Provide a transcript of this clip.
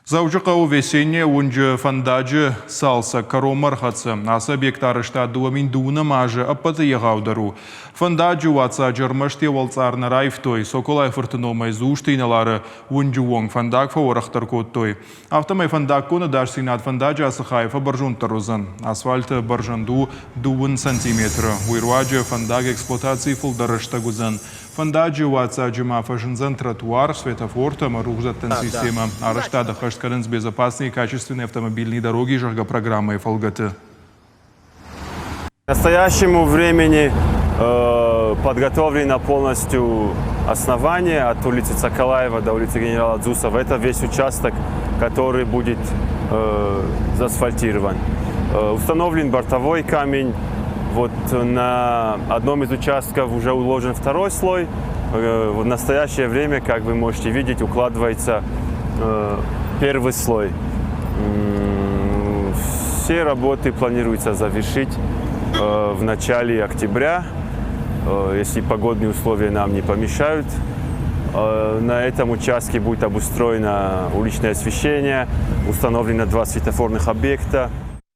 Дзӕуджыхъӕуы Весенняя уынджы фӕндаджы цалцӕг кӕронмӕ ӕрхӕццӕ. Ацы объект арӕзтад 2002 азы ӕппӕты егъаудӕр у. Фӕндаджы уаццаджы ӕрмӕст йӕ уӕлцъар нӕ раивтой, Цоколайы-фырты номӕй Дзусты инӕлары уынджы онг фӕндаг фӕуӕрӕхдӕр кодтой. Афтӕмӕй фӕндаггон ӕдасдзинад фӕндаджы ацы хайы фӕбӕрзонддӕр уыдзӕн. Асфальты бӕрзӕнд у дыууын сантиметры. Уый руаджы фӕндаг эксплуатацийы фылдӕр рӕстӕг уыдзӕн. Фӕндаджы уаццаджы ма фӕзындзӕн тротуар, светофортӕ ӕмӕ рухсдӕттӕн системӕ. Арӕзтад ӕххӕст кӕнынц «Безопасные и качественные автомобильные дороги», зӕгъгӕ, программӕйы фӕлгӕты. К настоящему времени подготовлено полностью основание от улицы Цоколаева до улицы генерала Дзусова. Это весь участок, который будет заасфальтирован. Установлен бортовой камень. Вот на одном из участков уже уложен второй слой. В настоящее время, как вы можете видеть, укладывается первый слой. Все работы планируется завершить в начале октября, если погодные условия нам не помешают. На этом участке будет обустроено уличное освещение, установлено два светофорных объекта.